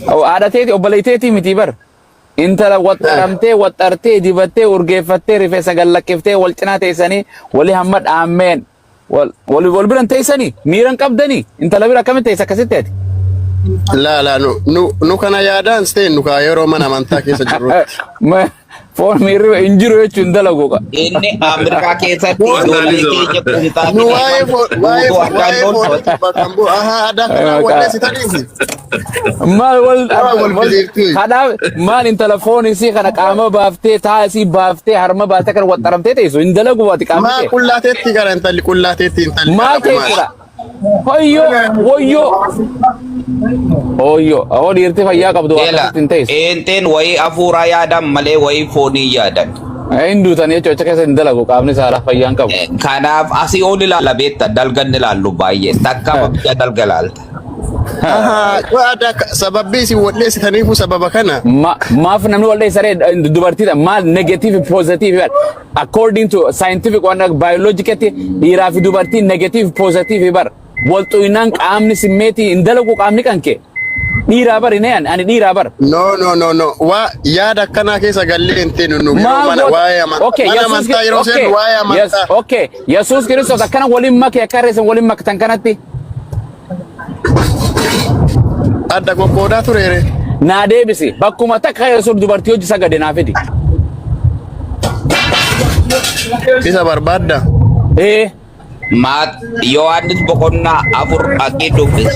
Haadha teeti obboleetteetii miti bar. Intala waxxaramtee waxxartee dibattee urgeeffattee rifeensa gallakkiftee wal cinaa teessanii walii hamma dhaammeen wal wal wal biran teessanii miiran qabdanii intala bira akkamitti teessa akkasitti ati. Laa laa nu nu nu kana yaadaan seennu kaa yeroo mana amantaa keessa jirrutti. Foon miirri hin jiru jechuun dalagu qa. Inni Ameerikaa keessatti Foon ijoollee keenya qumxaa nu waa'ee foon waa'ee guutuu foon harkaan waa'ee foon loltoota. bakka bu'u ahaa aadaa kanaa walleessitaniifi. Maal wal Waa wal wal fisiiftuu. kanaaf maal intala foon isii kana qaama baaftee taa isii baaftee harma baaftee kan waxxaramtee teessu hin dalagu ati qaamni Maa kee. qullaateetti gara intalli qullaateetti intalli Maal gara maal. teessudha? Hoyyoo woyyoo hoyyoo hoo dhiirti fayyaa qabdu waa Eela, akkasitti hin teessu. eenteen wayii hafuuraa yaadan malee wayii foonii yaadan. Hin duutan jechuudha achi keessa hin dalagu qaamni saalaa fayyaa hin qabu. Kanaaf asii ol ilaala beekta dalgan ilaallu baay'ee takka biyya dalga ilaalta. Ahaa waa aadaa sababbi isin walleessitaniifu sababa kana. Maaf namni wal dheessaree dubartiidha maal negative positive according to scientific waan biologically dhiiraa fi dubartiin negative positive bar wal xuyinaan qaamni simmeetii hin dalagu qaamni kan kee dhiiraa bar hin ani dhiiraa bar. No no no no waa yaada akkanaa keessa gallee hin teenu nu yeroo Maal mana goota? waa'ee amantaa Okay, mana Yesuus amantaa yeroo okay, seennu waa'ee yes, amantaa. okay. Yesuus Kiristoos akkana waliin make akka harreessan waliin maktan kanatti Adda qoqqoodaa tureere. naa deebisi. Bakkuma takka Yesuus dubartii hojii sagade naa fidi. Isa barbaadda. Ee, Maat Yohaannis boqonnaa 4 aqii dubbis.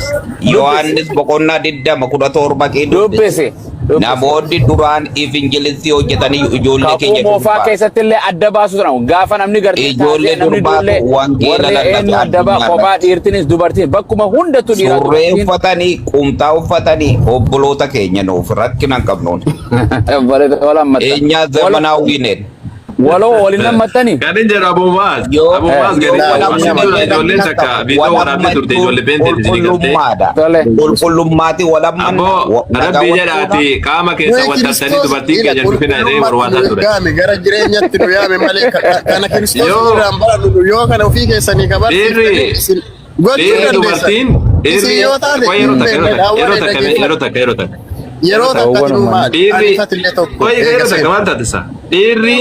Yohaannis boqonnaa 20 17 aqii dubbis. Dubbisi. Dubbisi. Namoonni duraan ifinjilisii hojjetanii ijoollee Kakuu keenya moofaa durbaa. keessatti illee adda baasu turan. Gaafa namni gartee Ijoollee taatee namni durbaatu duullee wangeela warri lallabe eenyu adda baa addunyaa kophaa irratti. dhiirtinis dubartiin bakkuma hundattuu dhiiraa Surree dubartiin. uffatanii, qumxaa uffatanii obboloota keenya nuuf rakkina hin qabnuun. Bareeda wal hammatta. Eenyaa zamanaawwii neen. Waloo waliin hammattanii. Kan inni jedhu Abu Maaz. Yoo Abu Maaz yoo gadi wal asiin dura hammanne ijoolleen rakkina takka qabu. viidiyoo Wal waraabdee turte ijoollee beenteeti isinii galtee. qulqullummaadha. Tole. Qulqullummaati wal hammanna. Abboo Nagaa rabbii wal fuuna. jedhaati qaama keessa Nuyi waltartanii Kiristoos dubartiin ila keenya dhufina jedhee qulqullummaatti warwaataa nu ture. yaame gara jireenyatti nu yaame malee kana Kiristoos Yoo irraan barannu nu yoo kana ofii keessanii ka dhiirri barsiiftanii isin gochuu dhiirri dandeessan. dubartiin Isin dhiirri yoo taate qoy yeroo hin takka yeroo beekne takka daawwan yeroo takka yeroo dhaggeeffadha. takka yeroo takka Yeroo Ta'uuwwan takkatti nuu uummanni. maali? dhiirri Ariifatillee tokko qoy eega yeroo takka seenu. maal taate isa dhiirri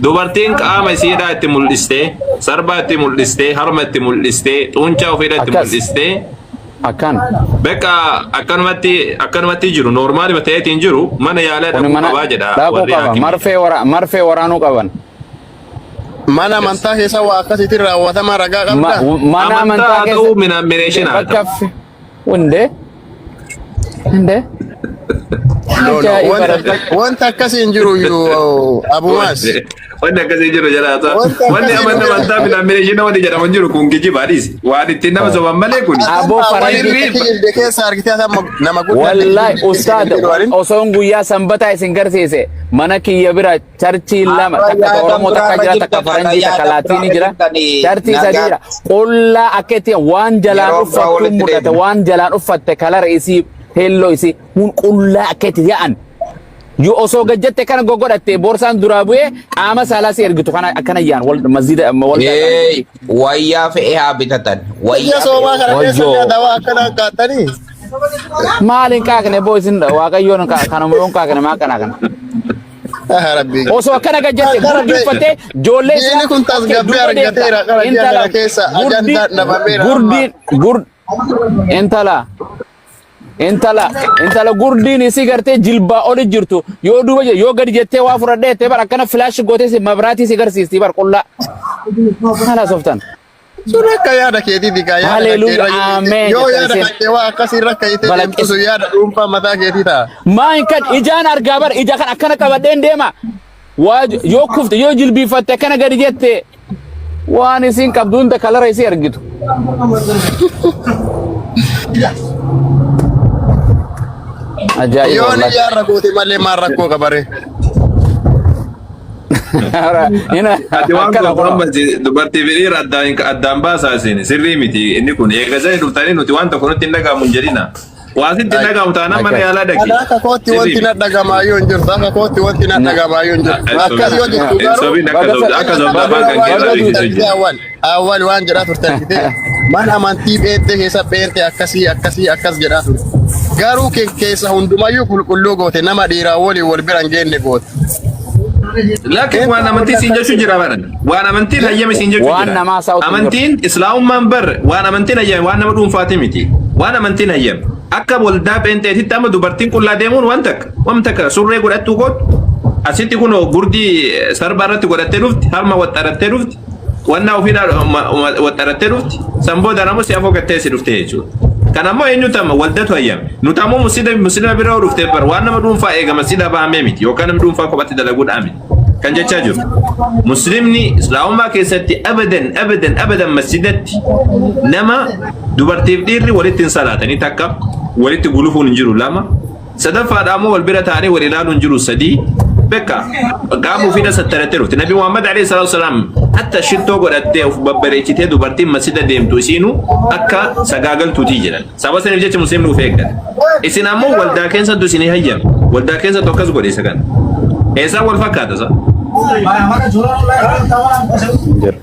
dubartiin qaama isiidhaa itti mul'istee sarbaa itti mul'istee harma itti mul'istee xuuncaa ofiidhaa itti Akkas. mul'istee Akkan. Bakka akkanumatti akkanumatti jiru noormaalima ta'eetiin jiru mana yaalaa Kuni dhaquu mana qabaa jedha dhaquu warri qaba. haakimii. Marfee waraanuu qaban. Mana amantaa keessa waa akkasiitiin raawwatama ragaa qabdaa? Mana Amantaa amantaa haa ta'uu keessa minaamination haa bakka ta'u. hundee hundee No, no. ajaa'iba Wanta rabbi. wanta akkasii hin jiru iyyuu Abumaas. Wanni akkasii jiru jedha. Wanta Wanni akkasii hin amanta jiru. amantaa minaamination wanni jedhamu hin jiru kun geejjibaadhis. Waan ittiin nama soban malee kun. Aboo Asantaa faranjii waliin kijibde keessa argitee amma nama guddaa Wallahi kijibde keessa ustaad hin jiru. osoon guyyaa sanbataa isin garsiise mana kiyya bira charchii lama Har'a takka ta yaada Oromoo takka biraarra jira takka jirtan har'a faranjii takka yaada laatiinii biraarra jira jirtanii charchii sadii nagaa jira qullaa akka itti waan jalaan yeroo biraa uffattu walitti mul'ata deebina. waan jalaan uffatte kalara isii heelloo isii hun qullaa akka itti yaa'an yoo osoo gajjatte kana goggodhatte boorsaan duraa bu'ee qaama saalaa si ergitu kana akkana yaa'an wal masjida waldaa Ee, isaanii wayyaa fe'ee haa bitatan. Biyya Wayyaa fe'ee. soomaa kana keessa Wayyoo. illee dawaa akkanaa qaaxxanii. Maal hin qaaqne boo isin waaqayyoon kanuma yoo hin qaaqne maa kana kana. Ah, Rabbi. Osoo akkana gajjatte Qara gurdii uffattee ijoollee Diinni isaa kun okay tasgabbii duuba deemta argateera qara ji'a intala kana keessa gurdii ajandaan dhabameera amma. gurdiin gur intala intala intala gurdiin isii gartee jilbaa oli jirtu yoo duuba yoo gadi jettee waa fudhadhee jettee bar akkana filaash gootee si mabraatii si garsiisti bar qullaa maal haasoftan Sun akka yaada keetiiti kaa yaada kan kee haleluuyaa irra yoo ameen yoo jettan yaada isin kan kee waa akkasii irra ka'itee deemtu balaqqis sun yaada dhuunfaa mataa keetii ta'a. maa hin kan ijaan argaa bar ija kan akkana qabadheen deema waa yoo kufte yoo jilbiifatte akkana gadi jette waan isiin qabdu hunda kalara isii argitu. Ajaa'iba Yoo ni wallahi. yaarra goote malee maal rakkoo qabare. Ati waan Akkana gootu kunoo. amma dubartii fi dhiira addaan addaan baasaa isin sirrii miti inni kun eega sanii dhuftanii nuti waan tokko nutti hin dhaga'amu hin jedhina. Waa sitti hin dhaga'amu taanaan mana Akkas. yaalaa dhaqi. Ana akka kootti Sirrii wanti miti. na dhagamaayuu hin jirtu. Akka kootti wanti na dhagamaayuu hin jirtu. Akkas yoo jirtu Hin garuu sobin akka Baga sobda akka sobda baga afaan kan baga keerraa duute. beeksisu jiru. Awwal awwal waan jedhaa turte argitee mana amantii pheentee keessa pheentee akkasii akkasii akkas jedhaa turte. Garuu keessa hundumayyuu qulqulluu goote nama dhiiraa waliin wal bira hin geenne goote. Laakiin waan amantii siin jechuu jira baran. Waan amantiin hayyame siin jechuu Waan jira. namaa saawutu hin jiru. Amantiin islaamummaan bar waan amantiin hayyame waan nama dhuunfaati miti. Waan amantiin hayyame. Akka waldaa pheenxeetitti amma dubartiin qullaa deemuun waan takka. Waan takka surree godhattuu gootu. Asitti kun gurdii sarbaa irratti godhattee dhufti. Harma waxxarattee dhufti. Wannaa ofiidhaa waxxarattee dhufti. San booda namoo si afoo gattee si dhufte jechuudha. Kan ammoo eenyutu amma waldatu hayyame. Nuti ammoo muslima bira yoo dhufte bar waan nama dhuunfaa eegama si dhabaamee miti yookaan nama dhuunfaa kophatti dalaguudhaa miti. Kan jechaa jiru. Muslimni islaamummaa keessatti abadan abadan abadan masjidatti nama dubartiif dhiirri walitti hin salaatanii takka walitti gulufuun hin jiru lama. Sadaffaadha ammoo wal bira taa'anii wal ilaaluun hin jiru sadii. Bekka qaama ofiidha sattarattee dhufte. Nabi Muhammad alayhi salaatu wasalaam hatta shittoo godhattee of babbareechitee dubartiin masjida deemtu isiinu akka sagaagaltuutii jedhan. Sababa saniif jecha muslimni of eeggata. Isin ammoo waldaa keessattu isinii hayyame. Waldaa keessattu akkas godhe isa kana. Eessaan wal fakkaata isa? Jira.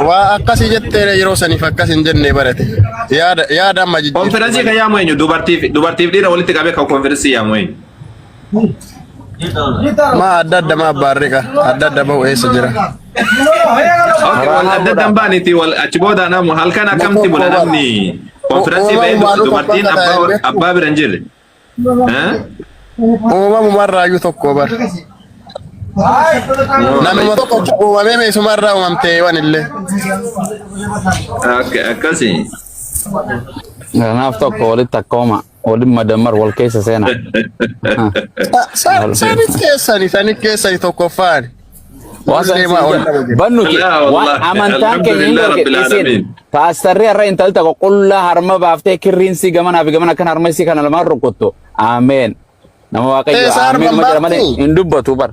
Waa akkasii jettee yeroo saniif akkas hin jenne barate. Yaada yaada amma jijjiirtu Konferensii kan malee. yaamu eenyu? Dubartiif dubartiif dhiira walitti qabee kan konferensii yaamu eenyu? Maa adda adda maa baarriqa adda adda bahu eessa jira? Okay, wal Haraama adda godha. addaan baaniiti wal achi booda namu halkan akkamti bula Tokko bar. namni konferensii ba'ee Uumamumaanuu tokko dubartiin akka ta'e hin abbaa beektu. abbaa bira hin jirre. Eh? Uumamumarraayyuu tokko bar. Namuma tokko uumamee meeshumarraa uumamtee waan illee. Akkasi. Kanaaf tokko walitti akkooma waliin madammar wal keessa seena. Sanit keessani sanit keessani tokkoffaan. Waan san Deemaa siin ol jedha. nama jira. Bannuti Laa waan wallahi amantaan keenya hin alhamdulillah dhorke rabbil isin alamin. paastarri har'a intalli tokko qullaa harma baaftee kirriin sii gamanaa fi gamana kan harma isii kana lamaan rukuttu. Ameen. Nama Waaqayyo Teessaa ameen harman ma jedha malee baaftuu? hin dubbatu bar.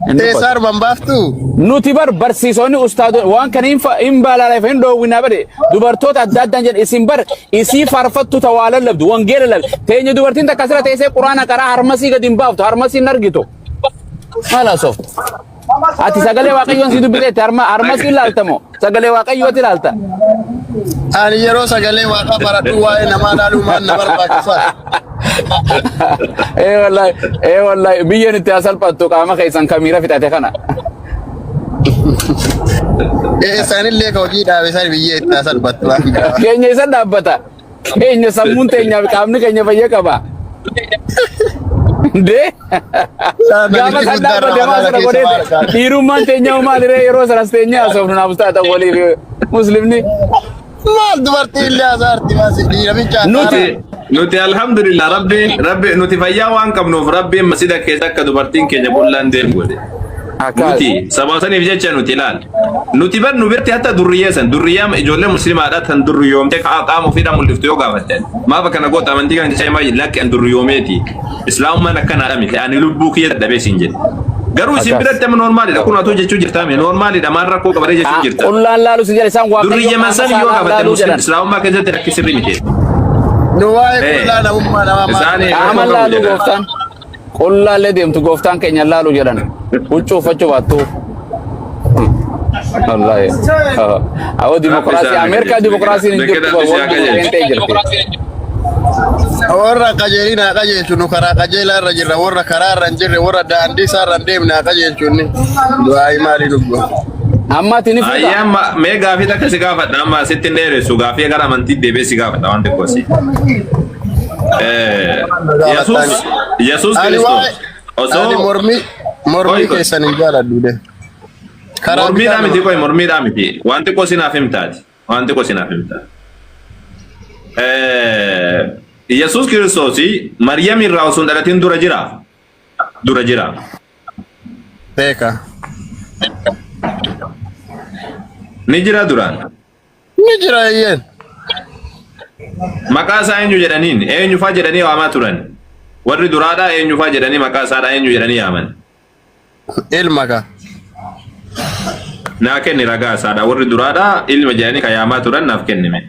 Hin Teessaa dubbatu. harman baaftuu? Nuti bar barsiisonni ustaadonni waan kana hin baalaaleef hin dhoowwinaa bade dubartoota adda addaan jedhan isin bar isii faarfattu ta waa lallabdu wangeela lallabdu teenya dubartiin takka asirra teessee quraana karaa harmasii gadi hin baaftu harmasii hin argitu. Maal haasoftu? Ati sagalee Waaqayyoon si dubbiteetti harma harmasii ilaalta moo sagalee Waaqayyooti ilaalta? Ani yeroo sagalee waaqaa baradhu waa'ee namaa ilaaluu maal na barbaachisa? Ee wallahi ee wallahi biyyeen itti haa salphattu qaama keessan kamiira fixate kana. Isaanillee ka hojii dhaabe isaan biyyee itti haa salphattu waan biraa. Keenya isa dhaabbata. Keenya sammuun teenyaa fi qaamni keenya fayya qaba. Dee gaafa Namichi san guddaan dhaabbate maa ramadaana sana keessa godhee maal argaa? dhiirummaan teenyaa maal ree yeroo sanas teenyaa haasofnu naaf taata waliif muslimni. Maal dubartii illee hasaarti baasi dhiira bicha Nuti hasaara. Nuti alhamdulillah rabbiin rabbi nuti fayyaa waan qabnuuf rabbiin masjida keessa akka dubartiin keenya qullaan deemu godhe. Akkas. Nuti sababa saniif jecha nuti ilaal. Nuti bar nu biratti hatta durriyyee san durriyyaa ijoollee musliimaadha tan durriyyoomtee qaama ofiidhaa mul'iftu yoo gaafatte. Maaf akkana goota amantii kana jecha himaa lakki an durriyyoomeeti. Islaamummaan akkanaadha miti ani lubbuu kiyya dadhabee siin jedhe. Garuu isin Akkas. biratti amma noormaalidha kun atoo jechuu jirtaa mee noormaalidha maal rakkoo qabaree jechuu jirta. Qullaan laalu si jedhe isaan Waaqayyo Durriyyeeman qaama san yoo saalaa gaafatte laaluu muslim jedhan. islaamummaa keessatti rakki sirrii miti. Nu waa'ee Eh. qullaa namummaa namaa maal Isaanii Qaama rakkoo qabu laaluu jedhan. gooftaan. Qullaallee deemtu gooftaan keenya laalu jedhan. Huccuu uffachuu baattu. Wallaahi. Awwa Rabbi dimokiraasii isaan Ameerikaa qajeelchu. dimokiraasiin hin Beekee jirtu Rabbi warri isaan qajeelchu. ta'e jirti. Warra qajeelin haa qajeelchu nu karaa qajeelaa irra jirra warra karaa irra hin jirre warra daandii isaa irra hin deemne haa qajeelchu inni. Du'aayi maalii dubbu? Amma ati ni fuuta. Ayyaa amma mee gaafii takka si gaafadha amma sitti hin dheeressu gaafii gara amantii deebi'ee si gaafadha waan xiqqoo si. Yesuus Yesuus Ani Kiristoos waa'ee ani osoo mormii mormii Qoy qoy. keessan hin jaaladhu de. Karaa mormiidhaa bitaa miti nama. qoy mormiidhaa miti waan xiqqoo sinaaf himtaati waan xiqqoo sinaaf himtaati. Yesuus Kiristoos Maryam irraa osoo hin dhalatin dura jira dura jira. Beeka. Ni jira duraan. Ni jira eeyyeen. Maqaa isaa eenyu jedhaniin eenyu faa jedhanii waamaa turan. Warri duraadhaa eenyu faa jedhanii maqaa isaadhaa eenyu jedhanii yaaman. Ilma ka. Naa kenni ragaa isaadha. Warri duraadhaa ilma jedhanii kan yaamaa turan naaf kennime.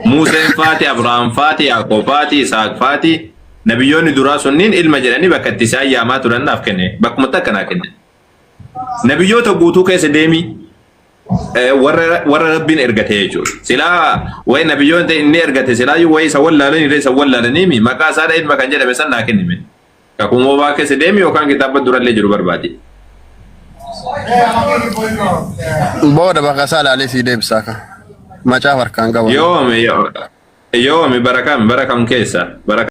Museen faati, Abrahaam faati, Yaaqoob faati, Isaaq faati, nabiyyoonni duraa sunniin ilma jedhanii bakka itti isaan yaamaa turan naaf kenne. Bakkuma takka naa kenne. Nabiyyoota guutuu keessa deemi. Warra warra Rabbiin ergate jechuudha. Silaa wayi nabiyyoon ta'e inni ergate silaayyuu wayi isa wallaalanii illee isa wallaalanii maqaa isaa ilma kan jedhame san naa kennime. Kakuu moofaa keessa deemi yookaan kitaaba durallee jiru barbaadi. Booda bakka isaa ilaalee sii deebisaa kan. Macaaf harkaan qaban. Yoomi yoomi bara kam bara kam keessa bara.